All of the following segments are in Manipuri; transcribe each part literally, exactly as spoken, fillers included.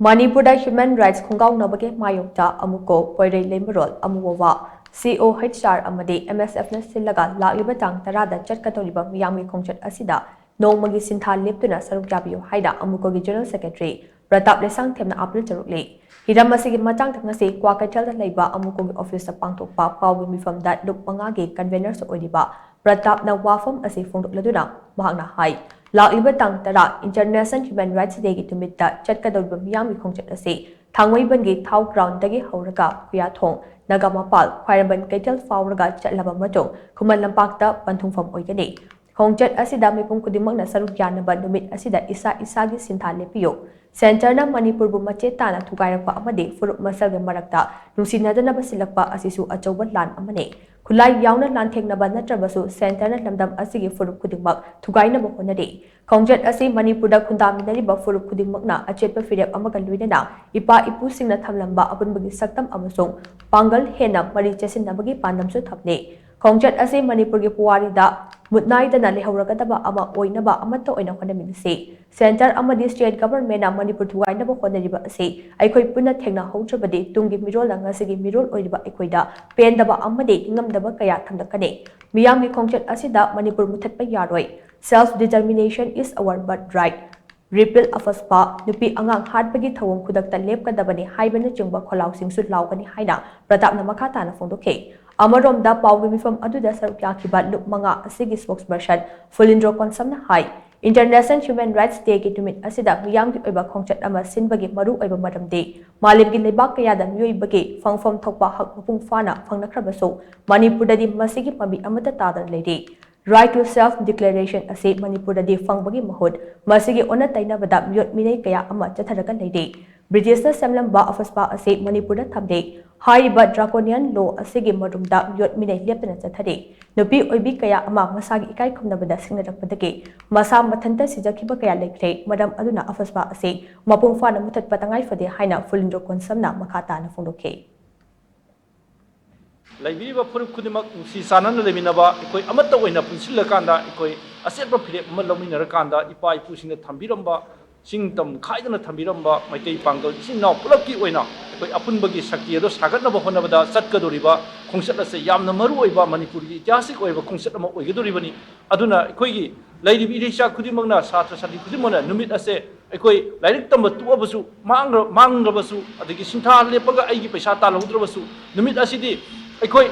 ꯃꯅꯤꯄꯨꯔꯗ ꯍ꯭ꯌꯨꯃꯦꯟ ꯔꯥꯏꯠꯁ ꯈꯣꯡꯒꯥꯎꯅꯕꯒꯤ ꯃꯥꯌꯣꯛꯇ ꯑꯃꯨꯀꯣ, ꯄꯣꯏꯔꯩ ꯂꯩꯃꯔꯣꯜ, ꯑꯃꯨꯋꯣꯋꯥ, ꯁꯤ ꯑꯣ ꯍꯩꯆ ꯑꯥꯔ ꯑꯃꯗꯤ ꯑꯦꯝ ꯑꯦꯁ ꯑꯦꯐꯅ ꯁꯤꯜꯂꯒ ꯂꯥꯛꯂꯤꯕ ꯇꯥꯡ ꯇꯔꯥꯗ ꯆꯠꯀꯗꯧꯔꯤꯕ ꯃꯤꯌꯥꯝꯒꯤ ꯈꯣꯡꯆꯠ ꯑꯁꯤꯗ ꯅꯣꯡꯃꯒꯤ ꯁꯤꯟꯊꯥ ꯂꯦꯞꯇꯨꯅ ꯁꯔꯨꯛ ꯌꯥꯕꯤꯌꯨ ꯍꯥꯏꯅ ꯑꯃꯨꯀꯣꯒꯤ ꯖꯦꯅꯔꯦꯜ ꯁꯦꯀ꯭ꯔꯦꯇꯔꯤ ꯄ꯭ꯔꯇꯥꯞ ꯂꯩꯁꯥꯡꯊꯦꯝꯅ ꯑꯥꯄꯤꯜ ꯇꯧꯔꯛꯂꯤ꯫ ꯍꯤꯔꯝ ꯑꯁꯤꯒꯤ ꯃꯇꯥꯡꯗ ꯉꯁꯤ ꯀ꯭ꯋꯥꯀꯩꯊꯦꯜꯗ ꯂꯩꯕ ꯑꯃꯨꯀꯣꯒꯤ ꯑꯣꯐꯤꯁꯇ ꯄꯥꯡꯊꯣꯛꯄ ꯄꯥꯎꯒꯤ ꯃꯤꯐꯝꯗ ꯂꯨꯞ ꯃꯉꯥꯒꯤ ꯀꯟꯚꯦꯅꯔꯁꯨ ꯑꯣꯏꯔꯤꯕ ꯄ꯭ꯔꯇꯥꯞꯅ ꯋꯥꯐꯝ ꯑꯁꯤ ꯐꯣꯡꯗꯣꯛꯂꯗꯨꯅ ꯃꯍꯥꯛꯅ ꯍꯥꯏ, ꯂꯥꯛꯂꯤꯕ ꯇꯥꯡ ꯇꯔꯥ International Human Rights Day ꯒꯤ ꯅꯨꯃꯤꯠꯇ ꯆꯠꯀꯗꯧꯔꯤꯕ ꯃꯤꯌꯥꯝꯒꯤ ꯈꯣꯡꯆꯠ ꯑꯁꯤ ꯊꯥꯡꯃꯩꯕꯟꯒꯤ ꯊꯥꯎ ꯒ꯭ꯔꯥꯎꯟꯗꯒꯤ ꯍꯧꯔꯒ ꯈꯨꯌꯥꯊꯣꯡ, ꯅꯒꯥꯃꯄꯥꯜ, ꯈ꯭ꯋꯥꯏꯔꯝꯕꯟ ꯀꯩꯊꯦꯜ ꯐꯥꯎꯔꯒ ꯆꯠꯂꯕ ꯃꯇꯨꯡ ꯈꯨꯃꯟ ꯂꯝꯄꯥꯛꯇ ꯄꯟꯊꯨꯡꯐꯝ ꯑꯣꯏꯒꯅꯤ꯫ ꯈꯣꯡꯆꯠ ꯑꯁꯤꯗ ꯃꯤꯄꯨꯝ ꯈꯨꯗꯤꯡꯃꯛꯅ ꯁꯔꯨꯛ ꯌꯥꯅꯕ ꯅꯨꯃꯤꯠ ꯑꯁꯤꯗ ꯏꯁꯥ ꯏꯁꯥꯒꯤ ꯁꯤꯟꯊꯥ ꯂꯦꯞꯄꯤꯌꯨ꯫ ꯁꯦꯟꯇꯔꯅ ꯃꯅꯤꯄꯨꯔꯕꯨ ꯃꯆꯦꯠ ꯇꯥꯅ ꯊꯨꯒꯥꯏꯔꯛꯄ ꯑꯃꯗꯤ ꯐꯨꯔꯨꯞ ꯃꯁꯦꯜꯒꯤ ꯃꯔꯛꯇ ꯅꯨꯡꯁꯤꯅꯗꯅꯕ ꯁꯤꯜꯂꯛꯄ ꯑꯁꯤꯁꯨ ꯑꯆꯧꯕ ꯂꯥꯟ ꯑꯃꯅꯤ꯫ ꯈꯨꯠꯂꯥꯏ ꯌꯥꯎꯅ ꯂꯥꯟꯊꯦꯡꯅꯕ ꯅꯠꯇ꯭ꯔꯕꯁꯨ ꯁꯦꯟꯇꯔꯅ ꯂꯝꯗꯝ ꯑꯁꯤꯒꯤ ꯐꯨꯔꯨꯞ ꯈꯨꯗꯤꯡꯃꯛ ꯊꯨꯒꯥꯏꯅꯕ ꯍꯣꯠꯅꯔꯤ꯫ ꯈꯣꯡꯆꯠ ꯑꯁꯤ ꯃꯅꯤꯄꯨꯔꯗ ꯈꯨꯟꯗꯥꯃꯤꯟꯅꯔꯤꯕ ꯐꯨꯔꯨꯞ ꯈꯨꯗꯤꯡꯃꯛꯅ ꯑꯆꯦꯠꯄ ꯐꯤꯔꯦꯞ ꯑꯃꯒ ꯂꯣꯏꯅꯅ ꯏꯄꯥ ꯏꯄꯨꯁꯤꯡꯅ ꯊꯝꯂꯝꯕ ꯑꯄꯨꯟꯕꯒꯤ ꯁꯛꯇꯝ ꯑꯃꯁꯨꯡ ꯄꯥꯡꯒꯜ ꯍꯦꯟꯅ ꯃꯔꯤ ꯆꯦꯁꯤꯟꯅꯕꯒꯤ ꯄꯥꯟꯗꯝꯁꯨ ꯊꯝꯂꯤ꯫ ꯈꯣꯡꯆꯠ ꯑꯁꯤ ꯃꯅꯤꯄꯨꯔꯒꯤ ꯄꯨꯋꯥꯔꯤꯗ ꯃꯨꯠꯅꯥꯏꯗꯅ ꯂꯩꯍꯧꯔꯒꯗꯕ ꯑꯃ ꯑꯣꯏꯅꯕ ꯑꯃꯠꯇ ꯑꯣꯏꯅ ꯍꯣꯠꯅꯃꯤꯟꯅꯁꯤ꯫ ꯁꯦꯟꯇꯔ ꯑꯃꯗꯤ ꯁ꯭ꯇꯦꯠ ꯒꯚꯔꯟꯃꯦꯟꯠꯅ ꯃꯅꯤꯄꯨꯔ ꯊꯨꯒꯥꯏꯅꯕ ꯍꯣꯠꯅꯔꯤꯕ ꯑꯁꯤ ꯑꯩꯈꯣꯏ ꯄꯨꯟꯅ ꯊꯦꯡꯅꯍꯧꯗ꯭ꯔꯕꯗꯤ ꯇꯨꯡꯒꯤ ꯃꯤꯔꯣꯜꯅ ꯉꯁꯤꯒꯤ ꯃꯤꯔꯣꯜ ꯑꯣꯏꯔꯤꯕ ꯑꯩꯈꯣꯏꯗ ꯄꯦꯟꯗꯕ ꯑꯃꯗꯤ ꯅꯤꯡꯉꯝꯗꯕ ꯀꯌꯥ ꯊꯝꯂꯛꯀꯅꯤ꯫ ꯃꯤꯌꯥꯝꯒꯤ ꯈꯣꯡꯆꯠ ꯑꯁꯤꯗ ꯃꯅꯤꯄꯨꯔ ꯃꯨꯊꯠꯄ ꯌꯥꯔꯣꯏ꯫ Self determination is our birthright꯫ ꯔꯤꯄꯤꯜ ꯑꯐꯁꯄꯥ, ꯅꯨꯄꯤ ꯑꯉꯥꯡ ꯍꯥꯠꯄꯒꯤ ꯊꯧꯑꯣꯡ ꯈꯨꯗꯛꯇ ꯂꯦꯞꯀꯗꯕꯅꯤ ꯍꯥꯏꯕꯅꯆꯤꯡꯕ ꯈꯣꯜꯂꯥꯎꯁꯤꯡꯁꯨ ꯂꯥꯎꯒꯅꯤ ꯍꯥꯏꯅ ꯄ꯭ꯔꯇꯥꯞꯅ ꯃꯈꯥ ꯇꯥꯅ ꯐꯣꯡꯗꯣꯛꯈꯤ꯫ ꯑꯃꯔꯣꯝꯗ ꯄꯥꯎꯒꯤ ꯃꯤꯐꯝ ꯑꯗꯨꯗ ꯁꯔꯨꯛ ꯌꯥꯈꯤꯕ ꯂꯨꯞ ꯃꯉꯥ ꯑꯁꯤꯒꯤ ꯁ꯭ꯄꯣꯛꯁꯄꯔꯁꯟ ꯐꯨꯂꯤꯟꯗ꯭ꯔꯣ ꯀꯣꯟꯁꯝꯅ ꯍꯥꯏ, International Human Rights Day ꯒꯤ ꯅꯨꯃꯤꯠ ꯑꯁꯤꯗ ꯃꯤꯌꯥꯝꯒꯤ ꯑꯣꯏꯕ ꯈꯣꯡꯆꯠ ꯑꯃ ꯁꯤꯟꯕꯒꯤ ꯃꯔꯨꯑꯣꯏꯕ ꯃꯔꯝꯗꯤ ꯃꯥꯂꯦꯝꯒꯤ ꯂꯩꯕꯥꯛ ꯀꯌꯥꯗ ꯃꯤꯑꯣꯏꯕꯒꯤ ꯐꯪꯐꯝ ꯊꯣꯛꯄ ꯍꯛ ꯃꯄꯨꯡ ꯐꯥꯅ ꯐꯪꯅꯈ꯭ꯔꯕꯁꯨ ꯃꯅꯤꯄꯨꯔꯗꯗꯤ ꯃꯁꯤꯒꯤ ꯃꯃꯤ ꯑꯃꯠꯇ ꯇꯥꯗꯅ ꯂꯩꯔꯤ꯫ Right to self declaration ꯑꯁꯤ ꯃꯅꯤꯄꯨꯔꯗꯗꯤ ꯐꯪꯕꯒꯤ ꯃꯍꯨꯠ ꯃꯁꯤꯒꯤ ꯑꯣꯟꯅ ꯇꯩꯅꯕꯗ ꯃꯤꯑꯣꯠ ꯃꯤꯅꯩ ꯀꯌꯥ ꯑꯃ ꯆꯠꯊꯔꯒ ꯂꯩꯔꯤ꯫ ꯕ꯭ꯔꯤꯇꯤꯁꯅ ꯁꯦꯝꯂꯝꯕ ꯑꯐꯁꯄꯥ ꯑꯁꯤ ꯃꯅꯤꯄꯨꯔꯗ ꯊꯝꯂꯤ꯫ ꯍꯥꯏꯔꯤꯕ draconian law ꯑꯁꯤꯒꯤ ꯃꯔꯨꯝꯗ ꯃꯤꯑꯣꯠ ꯃꯤꯅꯩ ꯂꯦꯞꯇꯅ ꯆꯠꯊꯔꯤ꯫ ꯅꯨꯄꯤ ꯑꯣꯏꯕꯤ ꯀꯌꯥ ꯑꯃ ꯃꯁꯥꯒꯤ ꯏꯀꯥꯏ ꯈꯨꯝꯅꯕꯗ ꯁꯤꯡꯅꯔꯛꯄꯗꯒꯤ ꯃꯁꯥ ꯃꯊꯟꯇ ꯁꯤꯖꯈꯤꯕ ꯀꯌꯥ ꯂꯩꯈ꯭ꯔꯦ꯫ ꯃꯔꯝ ꯑꯗꯨꯅ ꯑꯐꯁꯄꯥ ꯑꯁꯤ ꯃꯄꯨꯡ ꯐꯥꯅ ꯃꯨꯊꯠꯄ ꯇꯉꯥꯏ ꯐꯗꯦ ꯍꯥꯏꯅ ꯐꯨꯂꯤꯟꯗ꯭ꯔꯣ ꯀꯣꯟꯁꯝꯅ ꯃꯈꯥ ꯇꯥꯅ ꯐꯣꯡꯗꯣꯛꯈꯤ꯫ ꯂꯩꯕꯤꯔꯤꯕ ꯐꯨꯔꯨꯞ ꯈꯨꯗꯤꯡꯃꯛ ꯅꯨꯡꯁꯤ ꯆꯥꯟꯅꯅ ꯂꯩꯃꯤꯟꯅꯕ, ꯑꯩꯈꯣꯏ ꯑꯃꯠꯇ ꯑꯣꯏꯅ ꯄꯨꯟꯁꯤꯜꯂꯀꯥꯟꯗ ꯑꯩꯈꯣꯏ ꯑꯆꯦꯠꯄ ꯐꯤꯔꯦꯞ ꯑꯃ ꯂꯧꯃꯤꯟꯅꯔꯀꯥꯟꯗ ꯏꯄꯥ ꯏꯄꯨꯁꯤꯡꯅ ꯊꯝꯕꯤꯔꯝꯕ ꯆꯤꯡ ꯇꯝ ꯈꯥꯏꯗꯅ ꯊꯝꯕꯤꯔꯝꯕ ꯃꯩꯇꯩ ꯄꯥꯡꯒꯜ ꯏꯆꯤꯟ ꯏꯅꯥꯎ ꯄꯨꯂꯞꯀꯤ ꯑꯣꯏꯅ ꯑꯩꯈꯣꯏ ꯑꯄꯨꯟꯕꯒꯤ ꯁꯛꯇꯤ ꯑꯗꯨ ꯁꯥꯒꯠꯅꯕ ꯍꯣꯠꯅꯕꯗ ꯆꯠꯀꯗꯧꯔꯤꯕ ꯈꯣꯡꯆꯠ ꯑꯁꯦ ꯌꯥꯝꯅ ꯃꯔꯨ ꯑꯣꯏꯕ, ꯃꯅꯤꯄꯨꯔꯒꯤ ꯏꯇꯤꯍꯥꯁꯤꯛ ꯑꯣꯏꯕ ꯈꯣꯡꯆꯠ ꯑꯃ ꯑꯣꯏꯒꯗꯧꯔꯤꯕꯅꯤ꯫ ꯑꯗꯨꯅ ꯑꯩꯈꯣꯏꯒꯤ ꯂꯩꯔꯤꯕ ꯏꯔꯩꯆꯥ ꯈꯨꯗꯤꯡꯃꯛꯅ, ꯁꯥꯇ꯭ꯔ ꯁꯥꯇ꯭ꯔꯤ ꯈꯨꯗꯤꯡꯃꯛꯅ ꯅꯨꯃꯤꯠ ꯑꯁꯦ ꯑꯩꯈꯣꯏ ꯂꯥꯏꯔꯤꯛ ꯇꯝꯕ ꯇꯣꯛꯑꯕꯁꯨ, ꯃꯥꯡꯈ꯭ꯔ-, ꯃꯥꯡꯈ꯭ꯔꯕꯁꯨ, ꯑꯗꯒꯤ ꯁꯤꯟꯊꯥ ꯂꯦꯞꯄꯒ ꯑꯩꯒꯤ ꯄꯩꯁꯥ ꯇꯥꯜꯍꯧꯗ꯭ꯔꯕꯁꯨ, ꯅꯨꯃꯤꯠ ꯑꯁꯤꯗꯤ ꯑꯩꯈꯣꯏ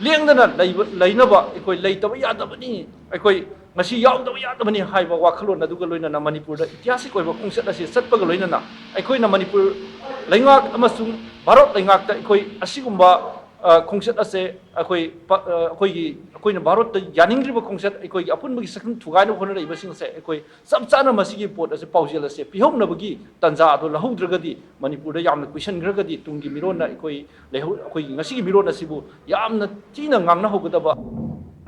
ꯂꯦꯡꯗꯅ ꯂꯩꯕ, ꯂꯩꯅꯕ ꯑꯩꯈꯣꯏ ꯂꯩꯇꯕ ꯌꯥꯗꯕꯅꯤ, ꯑꯩꯈꯣꯏ ꯉꯁꯤ ꯌꯥꯎꯗꯕ ꯌꯥꯗꯕꯅꯤ ꯍꯥꯏꯕ ꯋꯥꯈꯜꯂꯣꯟ ꯑꯗꯨꯒ ꯂꯣꯏꯅꯅ ꯃꯅꯤꯄꯨꯔꯗ ꯏꯇꯤꯍꯥꯁꯤꯛ ꯑꯣꯏꯕ ꯈꯣꯡꯆꯠ ꯑꯁꯤ ꯆꯠꯄꯒ ꯂꯣꯏꯅꯅ ꯑꯩꯈꯣꯏꯅ ꯃꯅꯤꯄꯨꯔ ꯂꯩꯉꯥꯛ ꯑꯃꯁꯨꯡ ꯚꯥꯔꯠ ꯂꯩꯉꯥꯛꯇ ꯑꯩꯈꯣꯏ ꯑꯁꯤꯒꯨꯝꯕ, ꯑ, ꯈꯣꯡꯆꯠ ꯑꯁꯦ ꯑꯩꯈꯣꯏ ꯄ-, ꯑ, ꯑꯩꯈꯣꯏꯒꯤ, ꯑꯩꯈꯣꯏꯅ ꯚꯥꯔꯠꯇ ꯌꯥꯅꯤꯡꯗ꯭ꯔꯤꯕ ꯈꯣꯡꯆꯠ, ꯑꯩꯈꯣꯏꯒꯤ ꯑꯄꯨꯟꯕꯒꯤ ꯁꯛꯇꯝ ꯊꯨꯒꯥꯏꯅꯕ ꯍꯣꯠꯅꯔꯛꯏꯕꯁꯤꯡ ꯑꯁꯦ ꯑꯩꯈꯣꯏ ꯆꯞ ꯆꯥꯅ ꯃꯁꯤꯒꯤ ꯄꯣꯠ ꯑꯁꯦ, ꯄꯥꯎꯖꯦꯜ ꯑꯁꯦ ꯄꯤꯍꯧꯅꯕꯒꯤ ꯇꯥꯟꯖꯥ ꯑꯗꯨ ꯂꯧꯍꯧꯗ꯭ꯔꯒꯗꯤ, ꯃꯅꯤꯄꯨꯔꯗ ꯌꯥꯝꯅ ꯀꯨꯏꯁꯟꯈ꯭ꯔꯒꯗꯤ ꯇꯨꯡꯒꯤ ꯃꯤꯔꯣꯟꯅ ꯑꯩꯈꯣꯏ ꯂꯩꯍꯧ-, ꯑꯩꯈꯣꯏꯒꯤ ꯉꯁꯤꯒꯤ ꯃꯤꯔꯣꯟ ꯑꯁꯤꯕꯨ ꯌꯥꯝꯅ ꯊꯤꯅ ꯉꯥꯡꯅꯍꯧꯒꯗꯕ